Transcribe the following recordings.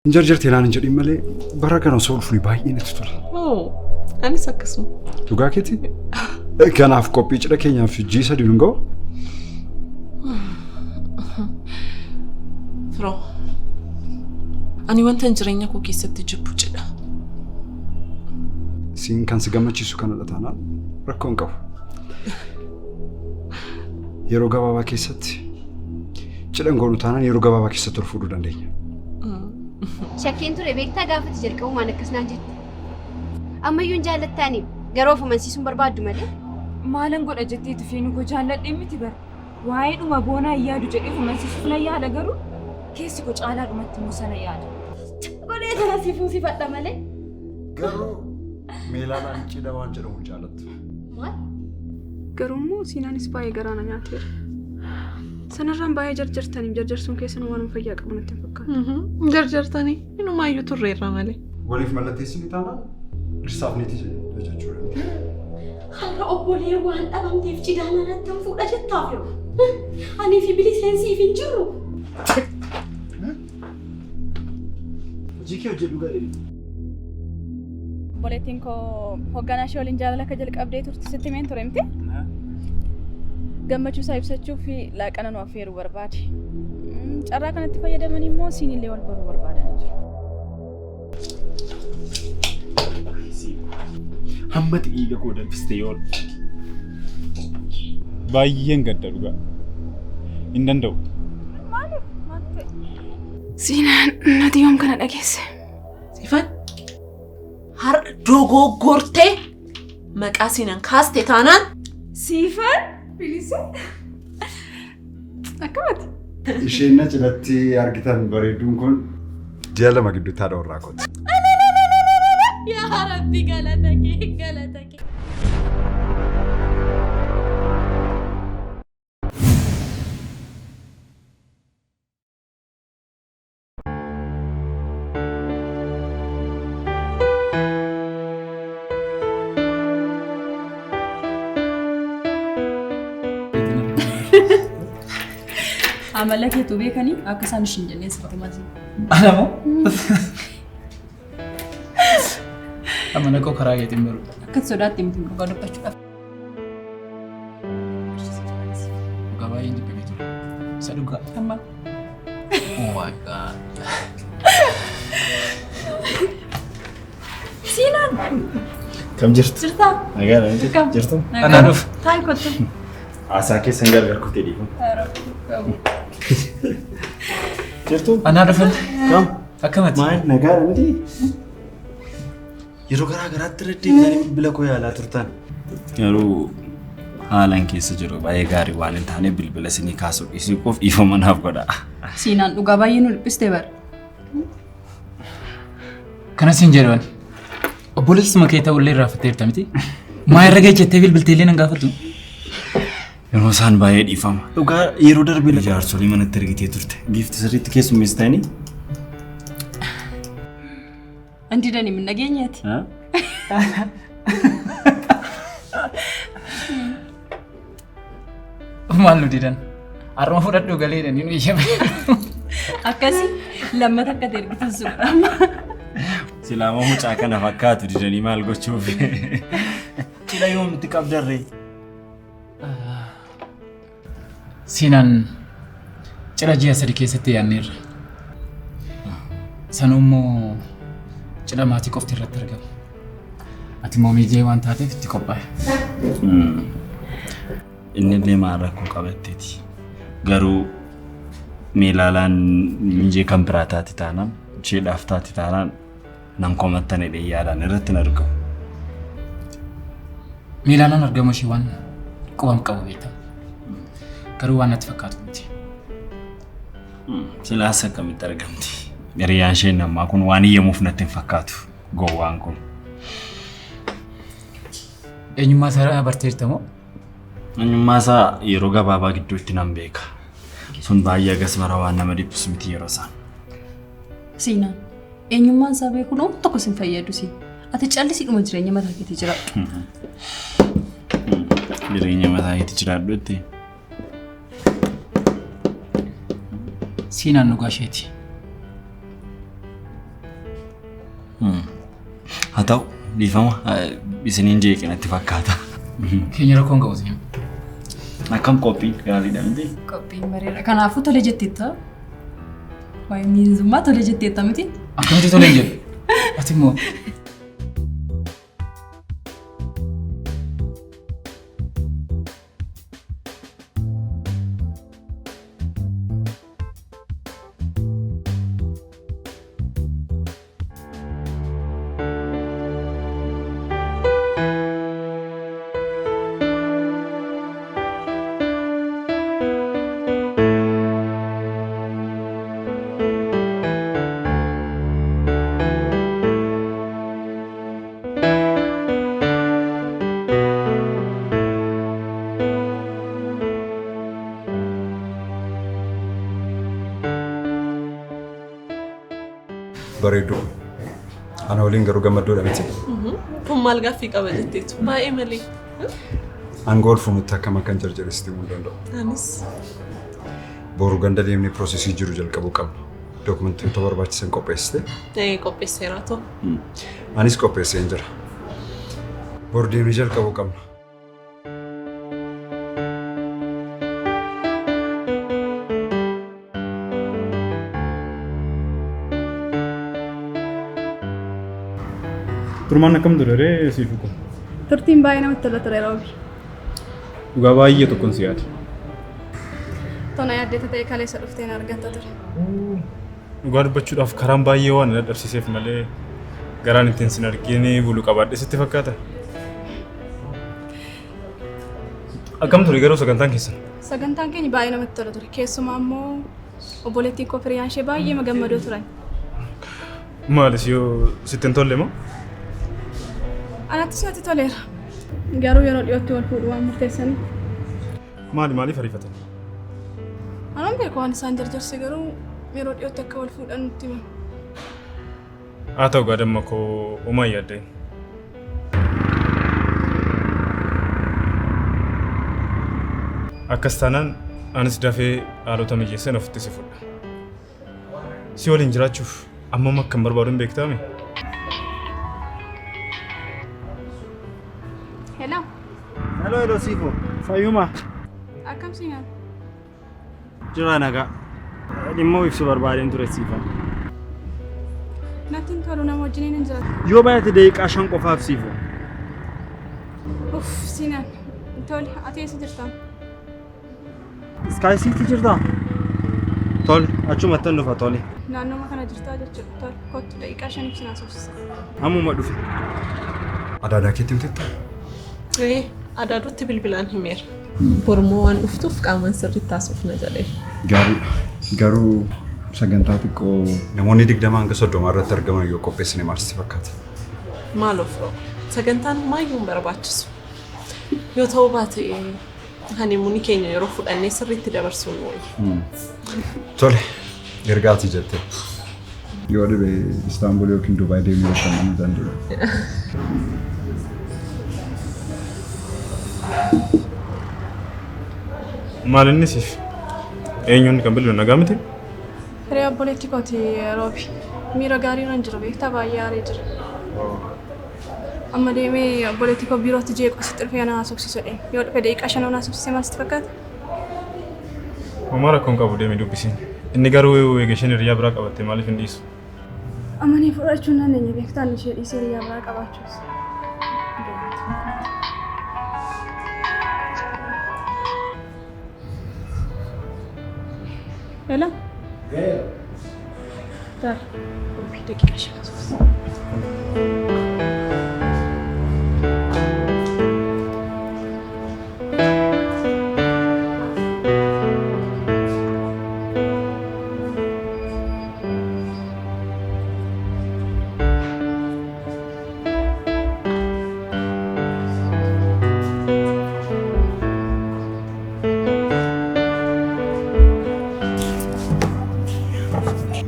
Hin jarjarte naan hin jedhin malee bara kana osoo dhufne baay'ee natti tola. Oo, anis akkasuma. Dhugaa keeti? Kanaaf qophii cidha keenyaaf ji'i sadii nun ga'u? Firoo, ani wanta jireenya koo keessatti jibbu cidha. Siin kan si gammachiisu kanadha taanaan rakkoo hin qabu. Yeroo gabaabaa keessatti cidha hin goonu taanaan yeroo gabaabaa keessatti ol fuudhuu dandeenya. Shakkeen ture beektaa gaafati jalqabumaan akkas naan jette. Ammayyuu hin jaallattaani garuu of amansiisuun barbaaddu malee. Maalan godha jetteetu feenu koo jaalladhee miti bara. Waa'ee dhuma boonaa hin yaadu jedhee of amansiisuuf nan yaala garuu keessi koo caalaa dhumatti immoo sana yaada. Godhee tana si fuusifadha malee. Garuu meelaalaan cidha waan jedhamu hin jaalattu. Maal? Garuu immoo siinaanis baay'ee garaa na nyaateera. Sanarraan baay'ee jarjartaniif jarjarsuun keessan waanuma fayyaa qabu natti hin fakkaatu. Jarjartanii inumaayyuu turreerra malee. Waliif mallatteessini taanaan dhirsaaf niitii jechuudha. Har'a obbolee waan dhabamteef cidhaa manatti hin fuudha jettaaf yoo. Anii fi biliseen siif hin jirru. Hojii kee hojjedhu gadhee. Obboleettiin koo hoogganaa ishee waliin jaalala akka jalqabdee turte sitti himeen ture miti? Gammachuu isaa ibsachuuf laaqana nu affeeruu barbaade. Carraa kanatti fayyadamanii immoo siinillee wal baruu barbaadanii jiru. Hamma dhiiga koo danfiste yoo Baay'een gadda dhugaa. Hin danda'u. Siinaan nati yoom kana dhageesse? Sifan har'a dogoggortee maqaa siinan kaaste taanaan Siifan bilisa. Akkamati? Isheen na cinatti argitan bareedduun kun ji'a lama gidduutti haadha warraa kooti. Yaa Rabbi galata kee galata kee. Amala keetu beekanii akka isaan ishiin jennee sitti himaa. Anamoo? Amala koo karaa keetiin baru. Akka sodaatti miti dhugaa dubbachuudhaaf. Dhugaa baay'een jibbamee ture. Isa dhugaa. Amma Oh my God. Siinaan Kam jirtu? jirtaa? Nagaadha miti? Akkam? Jirtu? Anaa dhufu. Taayi kottu. Haasaa keessan gargar kutee dhiifama. Jirtu? Anaa dhufan. Kam? Akkamati? Maal nagaadha miti? Yeroo garaa garaatti irra deebitanii bilbila koo yaalaa turtan. Garuu haalan keessa jiru baay'ee gaarii waan hin taane bilbila isinii kaasuu dhiisuu koof dhiifama naaf godha. Siinaan dhugaa baay'ee nu dhiphiste bara. Kanas hin jedhu ani. Obboleessuma kee ta'ullee irraa miti. Maa irra geejjettee bilbiltee illee nan gaafattu. Yeroo isaan baay'ee dhiifama. Dhugaa yeroo darbe Jaarsolii manatti ergitee turte. Giifti sirriitti keessummeessitanii? Anti dani min dhageenyeeti. Maal nu didan? Har'uma fudhadhu galeedha ni nu iyyame. Akkasi lammata akka ta'e ergitan sun. Silaama mucaa kana fakkaatu didanii maal gochuuf? Cidha yoom nutti qabdarree? Siinaan cidha ji'a 3 keessatti yaadneerra. Sanuu immoo cidha maatii qofti irratti argamu. Ati immoo miijee waan taateef itti qophaa'e. Inni illee maal rakkoo qabatteeti. Garuu meelaalaan miijee kan biraa taate taanaan isheedhaaf taate taanaan nan komattan jedhee yaadaan irratti hin argamu. Meelaalaan argamu ishee waan qubam qabu beekama. Garuu waan natti fakkaatu miti. Silaas akkamitti argamti? Hiriyaan isheen ammaa kun waan iyyamuuf natti hin fakkaatu. Gowwaan kun. Eenyummaa isaa barteerta moo? Eenyummaa isaa yeroo gabaabaa gidduutti nan beeka. Sun baay'ee agas mara waan nama dhiphisu miti yeroo isaan. Siinaan eenyummaan isaa beekuun waan tokko sin fayyadu siin. Ati callisiidhuma jireenya mataa keetii jiraadhu. Jireenya mataa keetii jiraadhu jettee. Siinaan dhugaa isheeti. Haa ta'u dhiifama isiniin jeeqe natti fakkaata. Keenya rakkoon qabu siin. Akkam qophiin gaariidha miti? Qophiin bareeda. Kanaafuu tole jetteetta. Waa'ee miinzummaa tole jetteetta miti? Akkamitti tole hin jedhu? Ati immoo Bareedduu. Ana waliin garuu gammaddoodha miti. Kun maal gaaffii qaba jetteetu baay'ee malee. Aangoo ol fuunutti akkam akkan jarjarsitti himuu hin danda'u. Anis Boru ganda deemnee piroosesii jiru jalqabuu qabna. Dookumentoota barbaachisan qopheessite. Qopheesseera too. Anis qopheesseen jira. Boru deemnee jalqabuu qabna. Turmaan akkam ture ree siif kun? Turtiin baay'ee namatti tola ture Roobi. Dhugaa baay'ee tokkoon si yaade. Tona yaaddeeta ta'e kaleessa dhufteen argatta ture. Dhugaa dubbachuudhaaf karaan baay'ee waan na dadhabsiiseef malee garaan ittiin sin argine bulu qabaadhe sitti fakkaata. Akkam ture garuu sagantaan keessan? Sagantaan keenya baay'ee namatti tola ture. Keessumaa immoo obboleettiin koo firiyaan ishee baay'ee gammadoo turan. Maalis yoo sitti hin tolle moo? Anattis natti toleera. Garuu yeroo dhiyootti wal fuudhu waan murteessaniif. Maali maaliif ariifatan? Anan beeku waan isaan jarjarse garuu yeroo dhiyootti akka wal fuudhan nutti himan. Haa ta'u gaa damma koo homaa hin yaadda'in. Akkas taanaan anis dafee haalota mijeesseen ofitti si fudha. Si waliin jiraachuuf ammam akkan barbaadu hin beektaami? Hello. Hello, hello, Siifoo. Fayyuma. Akkam siinaan? Jira nagaa. Dhimma ibsu barbaadeen ture Siifan. Natti hin tolu nama wajjiniin hin jiraatu. Yoo baay'ate daqiiqaa 5 qofaaf Siifoo. Uff siinaan. Tole, ati eessa jirta? Sky City jirtaa? Tole, achumattan dhufa tole. Naannoo kana jirtaa jechuudha. Tole, kottu daqiiqaa 5f sin haasofsiisa. Ammuma dhufe. Adaadaa keetti himteetta? Ee, adaadutti bilbilaan himeera. Bormoo waan dhuftuuf qaamaan sirriitti haasofna jedhee. Gaariidha. Garuu sagantaa xiqqoo namoonni 20 hanga 30 irratti argaman yoo qopheessine maal sitti fakkaata? Maal of roo? Sagantaan maayyuu hin barbaachisu. Yoo ta'uu baate hanimuunii keenya yeroo fudhannee sirriitti dabarsuun nu wayya. Tole, erga ati jette. Yoo dhibe Istaanbul yookiin Dubaay deemnee bashannanuu dandeenya. Maal inni siif? Eenyuun kan bilbilu nagaa miti? Hiree obboleetti kooti Roobi. Miira gaarii irra hin jiru beektaa baay'ee aaree jira. Amma deemee obboleetti koo biirootti jeequ asitti dhufee na haasofsiisu jedheen. Yoo dhufe daqiiqaa 5 na haasofsiise maal sitti fakkaata? Homaa rakkoon qabu deemi dubbisiin. Inni garuu eega isheen hiriyaa biraa qabatte maaliif hin dhiisu? Amanii fudhachuu hin dandeenye beektaan ishee dhiisee hiriyaa biraa qabaachuus. Hello? Tole. Daqiiqaa 5 haasofsiisa.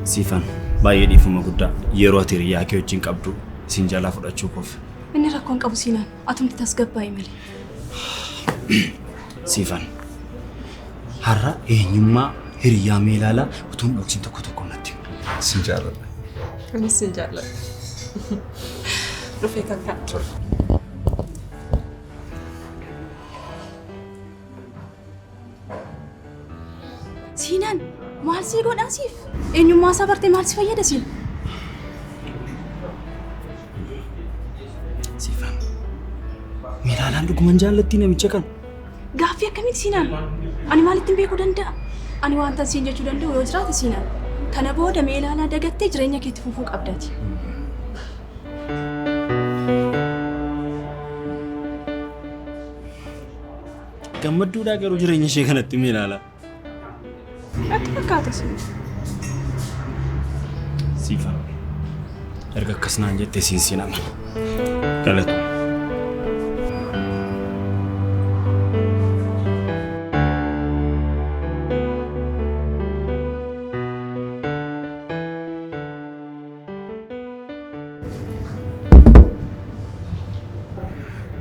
Siifan baay'ee dhiifama guddaa yeroo ati hiriyaa kee wajjin qabdu isin jalaa fudhachuu koof. Inni rakkoon qabu siinaan atumti tasgabbaa'e malee. Siifan har'a eenyummaa hiriyaa meelaalaa utuu hin dhoksin tokko tokko natti himi. Sin jaalladha. Anis sin jaalladha. Dhufee kan ka'a. Tole. Siinaan maal sii godhaa siif? Eenyummaa isaa bartee maal si fayyada siin? Siifan. Meelaalaan dhuguman jaallattii namicha kana. Gaaffii akkamiiti Siinaan? Ani maalittiin beekuu danda'a? Ani wanta siin jechuu danda'u yoo jiraate Siinaan. Kana booda Meelaalaa dagattee jireenya keetti fufuu qabdati. Gammadduudhaa garuu jireenya ishee kanatti Meelaalaa. Natti fakkaata siin. Siifan. Erga akkas naan jettee siin siin amana. Galatu.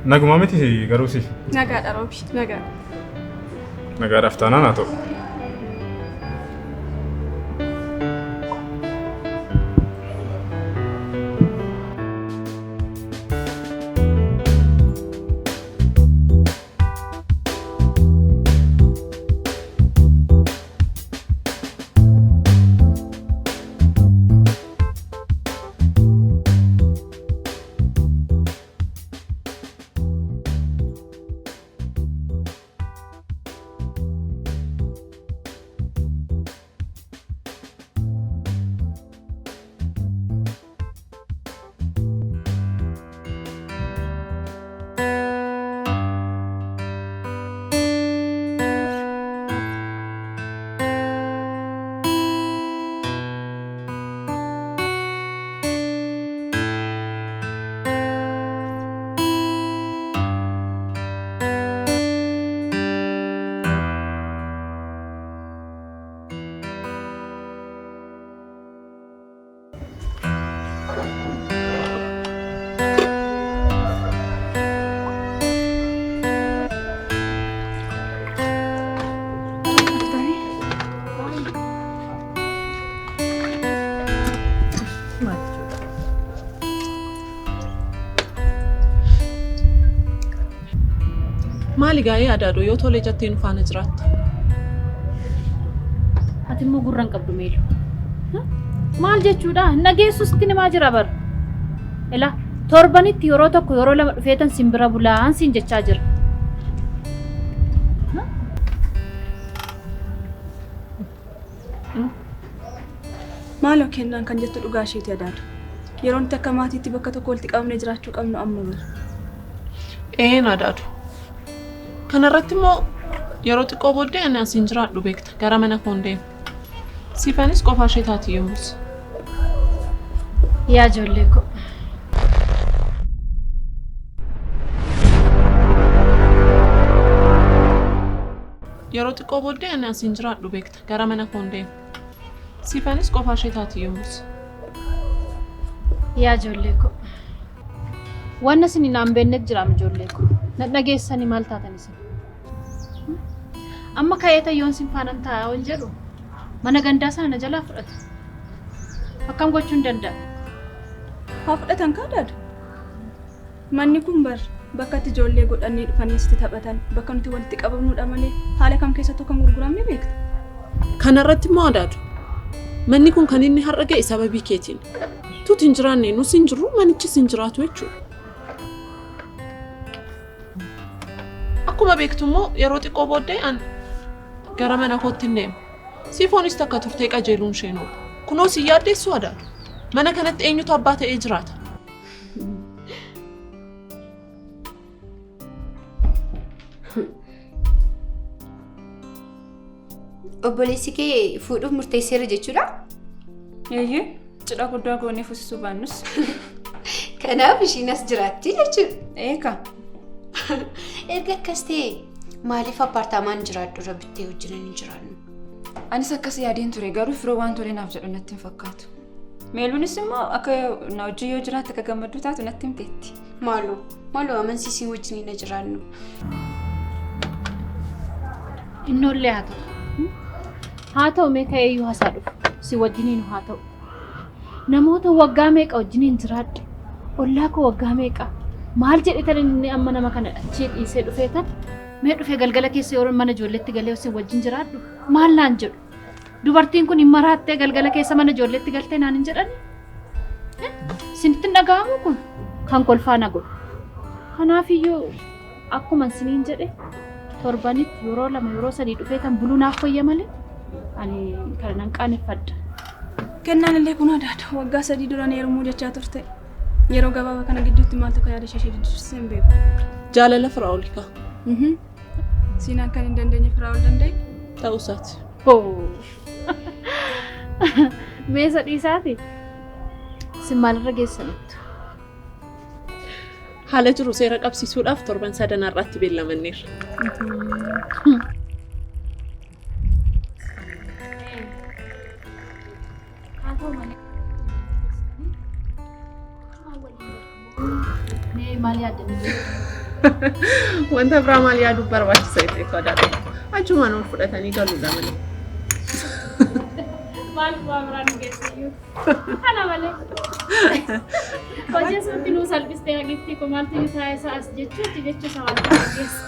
Nagumaa miti garuu siif. Nagaadha Roobi, nagaadha. Nagaadhaaf taanaan haa ta'u. Maali gaa'ee adaadoo yoo tolee jettee nu faana jiraatta? Ati immoo gurra hin qabdu meelu. Maal jechuudha? Nageessus itti himaa jira bar. Ila torbanitti yeroo tokko yeroo lama dhufeetan simbira bulaan siin jechaa jira. Maaloo kennaan kan jettu dhugaa isheeti adaadu. Yeroo nuti akka maatiitti bakka tokko walitti qabamnee jiraachuu qabnu amma bara. Een adaadu. Kanarratti immoo yeroo xiqqoo booddee ani asiin jiraadhu beekta. Gara mana koon deema. Siifanis qofaa ishee taati yommus. Yaa ijoollee ko. Yeroo xiqqoo booddee ani asiin jiraadhu beekta. Gara mana koon deema. Siifanis qofaa ishee taati yommus. Yaa ijoollee ko. Wanna isin hin beeknetu jiraam ijoollee ko. Na dhageessanii maal taatan isin? Amma ka'eeta yoon sin faanan taa'aa waan jedhu mana gandaa sana na jalaa fudhatu. Akkam gochuu hin danda'a? Haa fudhatan kaa daadu. Manni kun bar bakka itti ijoollee godhannee dhufanii sitti taphatan bakka nuti walitti qabamnudha malee haala kam keessattuu kan gurguramne beekta. Kanarratti immoo adaadu. Manni kun kan inni har'a ga'e sababii keetiin. Tuuti hin jiraanne nus hin jirru manichis hin jiraatu jechuudha. Akkuma beektu immoo yeroo xiqqoo booddee an gara mana kootti hin deema. Siifoonis takka turtee qajeeluun isheen oolu. Kunoo si yaaddeessu adaadu. Mana kanatti eenyutu abbaa ta'ee jiraata? Obboleessi kee fuudhuuf murteesseera jechuudha? Eeyyee, cidha guddaa goonee fuusisuu baannus. Kanaaf ishiin as jiraatti jechuudha. Eeka. Erga akkas ta'e maaliif appaartaamaan jiraadhu irra bittee wajjin hin jiraannu? Anis akkas yaadeen ture garuu firoo waan tolee naaf jedhu natti hin fakkaatu. Meeluunis immoo akka na wajjin yoo jiraatte akka gammadduu taatu natti himteetti. Maaloo maaloo amansiisii wajjin hin jiraannu. Innoollee haa ta'u. Haa ta'u mee ka'eeyyuu hasaa dhufu. Si wajjiniin haa ta'u. Namoota waggaa meeqa wajjiniin jiraadhe. Ollaa koo waggaa meeqa? Maal jedhetan inni amma nama kana achii dhiisee dhufeetan mee dhufee galgala keessa yeroo mana ijoolleetti galee isin wajjin jiraadhu maal naan jedhu? Dubartiin kun hin maraattee galgala keessa mana ijoolleetti galtee naan hin jedhani? Isinitti hin dhaga'amu kun kan kolfaa na godhu. Kanaafiyyuu akkuma isiniin jedhe torbanitti yeroo lama yeroo sadii dhufee tan buluu naaf wayya malee ani kana nan qaaneffadha. Kennaan illee kun adaadha. Waggaa 3 dura na heerumuu jechaa turte. Yeroo gabaabaa kana gidduutti maaltu akka yaada ishee ishee jijjiirse hin beeku. Jaalala Firaa'ol kaa. Siinaan kan hin dandeenye Firaa'ol danda'e. Ta'uu isaati. Hoo. Mee isa dhiisaati. Isin maalirra geessanittu? Haala jiru seera qabsiisuudhaaf torban sadan har'aatti beellamanneerra. Haa ta'u malee. Mee maal yaaddanii? Wanta biraa maal yaaduuf barbaachisa jettee sodaadha. Achumaan ol fudhatanii galuudha malee. Maal bu'aa biraa nu geessiyyuu? Kana malee. Hojii asumatti nuu salphistee hagiftii koo maaltu iyyuu taa'ee isaa as jechuutti jechuu isaa waan ta'eef geessa.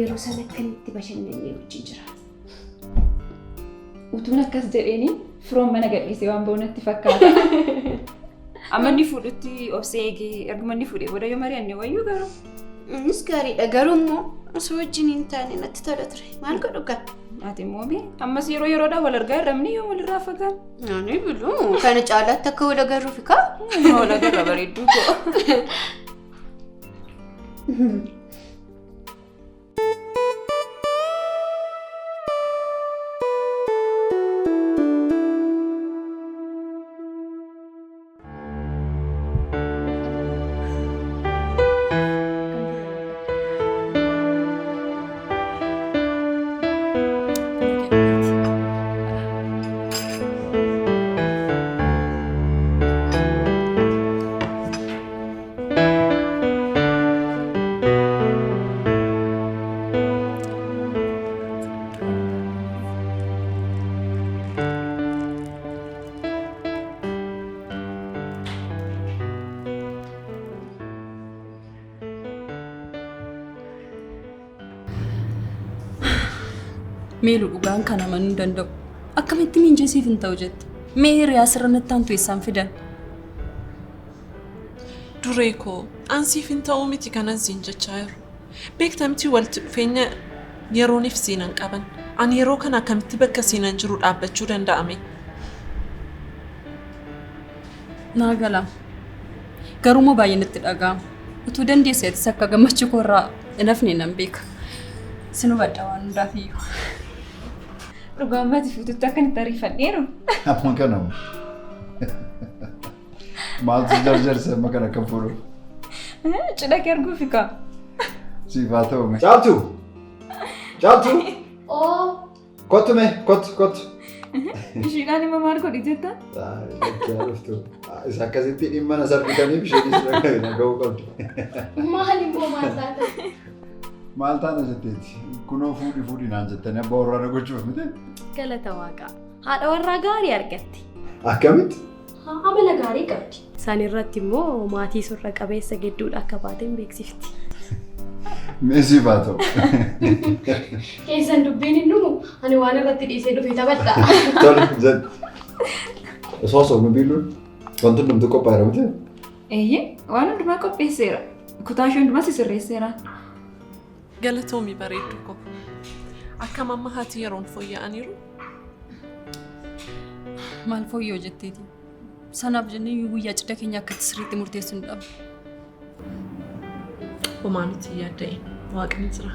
Yeroo sana akkamitti bashannannee wajjin jiraanna. Utuun akkas jedheeni firoon mana gadhiisee waan ba'u natti fakkaata. Amma inni fuudhutti obsee eegee erguma inni fuudhee booda yoo mari'anne wayyuu garuu. Innis gaariidha garuu immoo osoo wajjin hin taane natti tola ture. Maal godhu gaa? Ati immoo mee ammas yeroo yeroodhaan wal argaa jirramni yoo walirraa fagaan. Ani bilu kana caalaatti akka wal agarruufi kaa. Wal agarra bareedduu koo. Meelu dhugaan kan amanuu hin danda'u. Akkamitti miinjee siif hin ta'u jette. Mee hiriyaa sirra natti aantu eessaan fidan? Duree koo, an siif hin ta'uu miti kanan siin jechaa jiru. Beekta miti walitti dhufeenya yeroonif siinan qaban. Ani yeroo kana akkamitti bakka siinan jiru dhaabbachuu danda'a mee? Naa gala. Garuu immoo baay'ee natti dhaga'ama. Utuu dandeesse atis akka gammachuu koo irraa hin hafne nan beeka. Sin hubadha waan hundaaf iyyuu. Dhugaa ammati fuututti akka itti ariifadheeru. Amma kana moo? Maaltu jarjarse amma kana kan fuudhu? Cidha kee arguufi kaa. Siif haa ta'u mee. Caaltu! Caaltu! Oo. Kottu mee kottu kottu. Ishiidhaan immoo maal godhi jetta? Lakkii dhuftu. Isa akkasitti dhimma na sarbitaniif isheenis nagahuu qabdi. Maal immoo maal taata? Maal taana jetteeti? Kunoo fuudhi fuudhi naan jettanii abbaa warraa na gochuuf miti? Galata waaqaa. Haadha warraa gaarii argatte. Akkamitti? Amala gaarii qabdi. Isaan irratti immoo maatii surra qabeessa gidduudha akka baateen beeksifti. Mee siif haa ta'u. Keessan dubbiin hin dhumu. Ani waan irratti dhiisee dhufe taphadha. Tole jedhi. Osoo haasofnu biiluun wanti hundumtuu qophaa'eera miti? Eeyyee waan hundumaa qopheesseera. Kutaa ishee hundumaa sisirreesseera. Galatoomi bareedduu koo. Akkam amma haati yeroon fooyya'aniiru? Maal fooyya'u jetteeti? Sanaaf jennee iyyuu guyyaa cidha keenya akkatti sirriitti murteessuu hin dhabne. Homaa miti hin yaadda'in. Waaqni jira.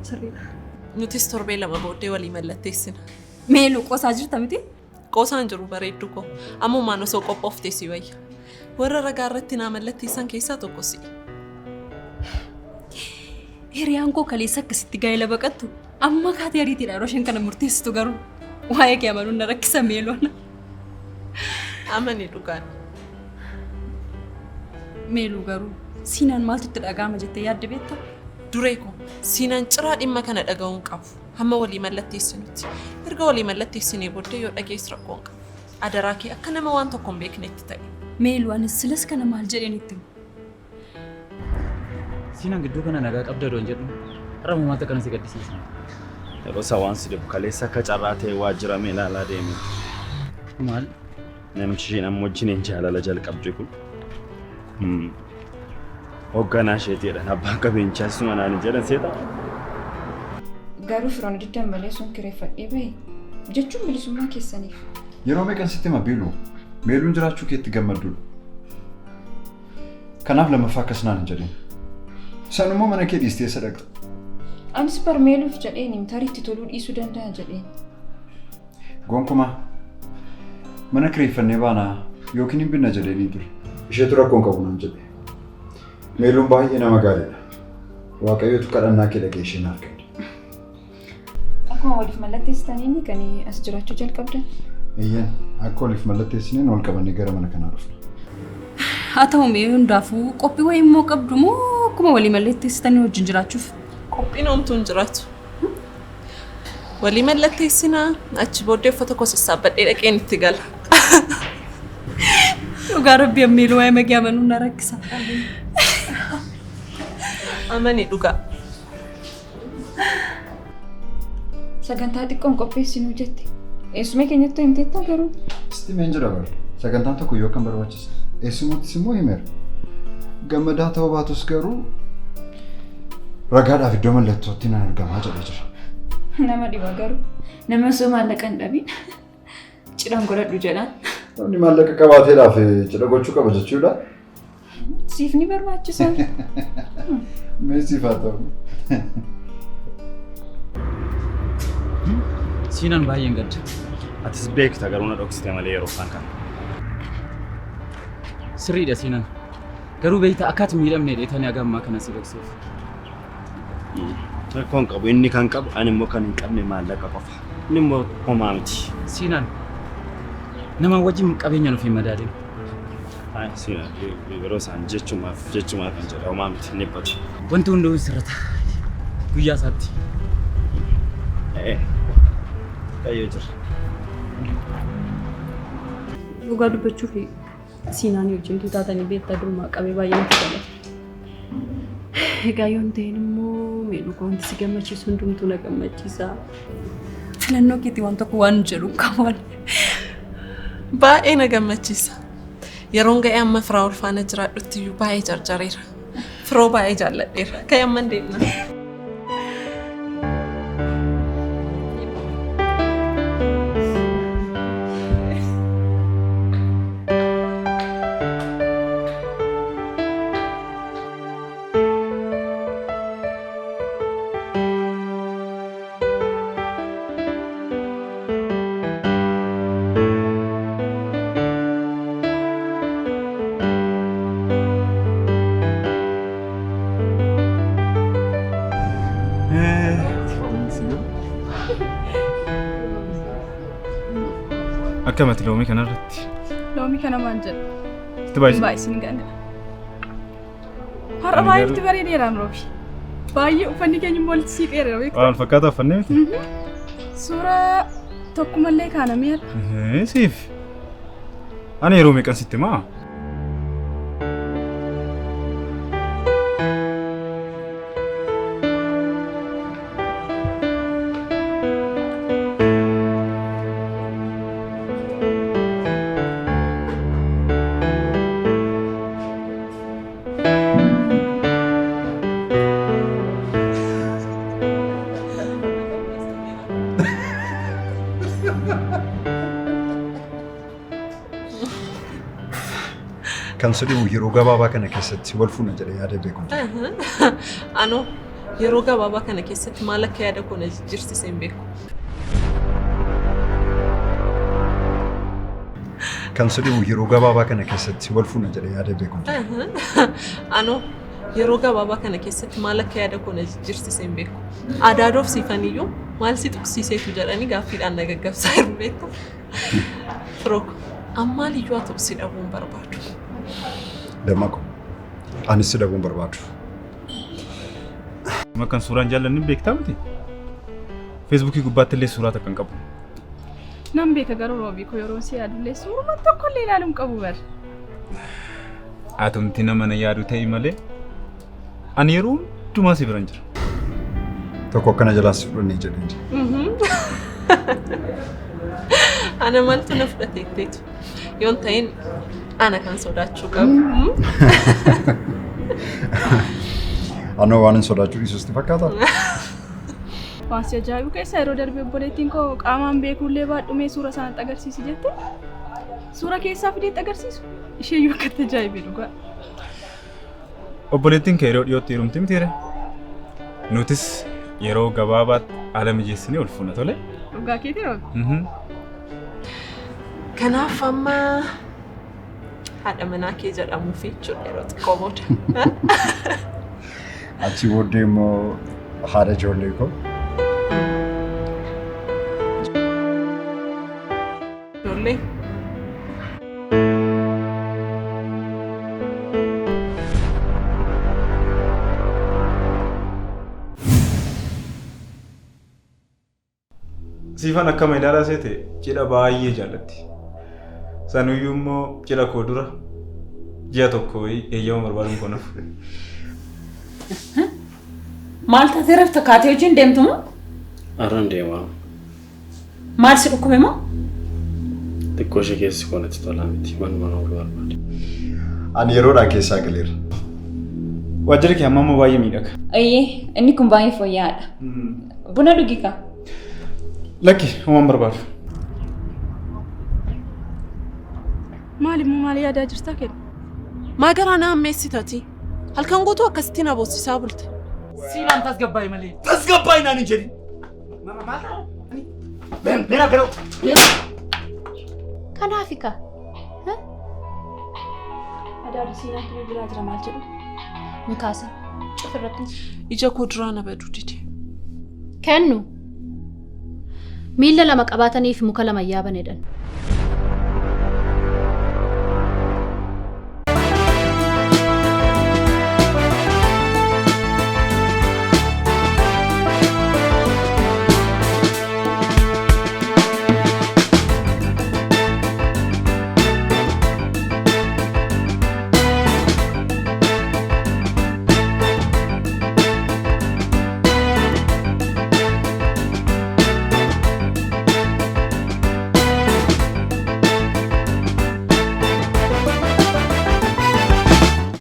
Sirriidha. Nutis torbee 2 booddee walii mallatteessina. Meeluu qoosaa jirta miti? Qoosaan jiru bareedduu koo. Ammumaan osoo qophooftee si wayya. Warra ragaa irratti naa mallatteessan keessaa tokko si'i. Hiriyaan koo kaleessa akkasitti gaa'ela baqattu amma kaatee ariitiidha yeroo isheen kana murteessitu garuu waa'ee kee amanuun na rakkisa meeloon. Amani dhugaan. Meeluu garuu siinaan maaltu itti dhaga'ama jettee yaadde beektaa? Duree koo siinaan ciraa dhimma kana dhaga'uu hin qabu. Hamma walii mallatteessinutti. Erga walii mallatteessinee booddee yoo dhagees rakkoo hin qabu. Adaraa kee akka nama waan tokko hin beeknetti ta'e. Meeluu anis silas kana maal jedheen itti himu? Siinaan gidduu kana nagaa qabda doon jedhu har'a maaltu akkana si gaddisiisa? Yeroo isaa waan si dhibu kaleessa akka carraa ta'e waajjira Meelaalaa deeme. Maal? Namichi isheen amma wajjiniin jaalala jalqabde kun hoogganaa isheetiidha. Abbaan qabeenyaa suma naan jedhan seeta. Garuu firoon diddan malee sun kireeffadhee bahe jechuun bilisummaa keessaniif. Yeroo meeqan sitti hima Biiluu? Meeluun jiraachuu keetti gammadduudha. Kanaaf lammaffaa akkas naan hin jedhin. Sanummoo mana kee dhiistee eessa dhaqxa? Anis bar meeluuf jedheen tariitti toluu dhiisuu danda'a jedheen. Gonkumaa mana kireeffannee baanaa yookiin hin binna jedheenii ture. Isheetu rakkoo hin qabu naan jedhe. Meeluun baay'ee nama gaariidha. Waaqayyootu kadhannaa kee dhaga'ee ishee naaf kenne. Akkuma waliif mallatteessitaniin kan as jiraachuu jalqabdan. Eeyyeen akka waliif mallatteessineen wal qabannee gara mana kanaa dhufna. Haa ta'u mee hundaafuu qophii wayii immoo qabdu moo akkuma walii mallatteessitanii wajjin jiraachuuf? Qophiin homtuu hin jiraatu. Walii mallatteessinaa achi booddee uffata koo sassaabbadhee dhaqeen itti gala. Dhugaa rabbi ammeeluu waa'ee magee amanuun na rakkisa. Amani dhugaa. Sagantaa xiqqoon qopheessinuu jette. Eessuma keenyatti himteettaa garuu? Sitti himeen jira bara. Sagantaan tokko yoo kan barbaachisa. Eessumattis immoo himeera. Gammadaa ta'uu baatus garuu ragaadhaaf iddoo mallattootti nan argamaa jedhee jira. Nama dhiba garuu. Nama osoo maallaqa hin dhabin cidhan godhadhu jedhaan. Namni maallaqa qabaateedhaaf cidha gochuu qaba jechuudha. Siif ni barbaachisa. Mee siif haa ta'u. Siinaan baay'een gadda. Atis beekta garuu na dhoksite malee yeroo isaan kana. Sirriidha Siinaan. Garuu beektaa akka ati miidhamne dheetanii haga ammaa kana si dhokseef. Rakkoo hin qabu inni kan qabu ani immoo kan hin qabne maallaqa qofa. Inni immoo homaa miti. Siinaan nama wajjin qabeenya nuuf hin madaalin. Ay Siinaan yeroo isaan jechumaaf jechumaaf hin jedha homaa miti ni dhiphatu. Wanti hunduu sirrata. Guyyaa isaatti. Ee qayyoo jira. Dhugaa dubbachuuf Siinaan wajjin taatanii beektaa durumaa qabee baay'ee natti tola. Egaa yoo hin ta'in immoo mee dhugaa wanti si gammachiisu hundumtuu na gammachiisa. Filannoo keetii waan tokko waan jedhu qaban. Baay'ee na gammachiisa. Yeroon ga'ee amma firaa ol faana jiraadhutti iyyuu baay'ee jarjareera. Firoo baay'ee jaalladheera. Ka'ee amma hin deemna. Akkamati loomii kanarratti? Loomii kana maal jedhu? Itti baay'isi. Baay'isin gana. Har'a baay'ee itti bareedeera Roobi. Baay'ee uffanni keenya immoo walitti siiqeera beektaa? Waan fakkaataa uffannee miti? Suuraa tokkumallee kaanamee har'a. Siif. Ani yeroo meeqan sitti himaa? Kan si dhibu yeroo gabaabaa kana keessatti wal fuuna jedhee yaadee beeku. Anoo yeroo gabaabaa kana keessatti maal akka yaada koo na jijjiirsise hin beeku. Kan si dhibu yeroo gabaabaa kana keessatti wal fuuna jedhee yaadee beeku. Anoo yeroo gabaabaa kana keessatti maal akka yaada koo na jijjiirsise hin beeku. Adaadoof siifaniyyuu maal si tuqsiiseetu jedhanii gaaffiidhaan na gaggabsaa jiru beektaa. Firook ammaal iyyuu haa ta'u si dhabuu hin barbaadu. Dammaqo anis si dhabuu hin barbaadu. Akkan suuraan jaallanni beektaa miti? Feesbuukii gubbaatti illee suuraa takka hin qabu. Nan beeka garuu Roobii koo yeroo si yaadullee suuruma tokkollee ilaaluu hin qabu bar. Atumti nama na yaadu ta'e malee ani yeroo hundumaa si biran jira. Tokko akkana jalaas fudhannee jedheen jira. Ana maaltu na fudhate jetteetu. Yoon ta'in ana kan sodaachuu qabu. Anoo waan hin sodaachuu dhiisus ti fakkaata? Waan si ajaa'ibu keessa yeroo darbe obboleettiin koo qaamaan beekullee baadhumee suura isaanitti agarsiisi jette. Suura keessaa fideetti agarsiisu. Isheeyyuu akkatti ajaa'ibe dhugaa. Obboleettiin kee yeroo dhiyootti heerumti mitiire? Nutis yeroo gabaabaatti haala mijeessinee ol fuuna tole. Dhugaa keetii Roobi. Kanaaf amma haadha manaa kee jedhamuuf jechuudha yeroo xiqqoo booda. Achi booddee immoo haadha ijoollee koo. Ijoollee. Siifan akkama ilaalaa seete cidha baay'ee jaallatti. Sanuyyuu immoo cidha koo dura ji'a tokko wayii eeyyama barbaaduun koo nafu. Maal taatee rafta kaatee hojiin deemtu moo? Har'an deemaa. Maal si dhukkube moo? Xiqqoo ishee keessi koo natti tolaa miti. Manuma ooluu barbaade. Ani yeroodhaan keessaa galeera. Waajjirri kee amma ammoo baay'ee miidhaga. Eeyyee, inni kun baay'ee fooyya'aadha. Buna dhugi kaa. Lakki homaan barbaadu. Maal immoo maal yaadaa jirtaa kennu? Maa garaa na hammeessitati? Halkan guutuu akkasitti na boossisaa bulte. Siilaan tasgabbaa'e malee. Tasgabbaa'e naan hin jedhin. Kanaaf kaa. Adaaduu siinaatti bilbilaa jira maal jedhu? Hin kaasin. Cuf irratti. Ija koo duraa na baduu dide. Kennu. Miilla lama qabaataniif muka lama yaaban jedhan.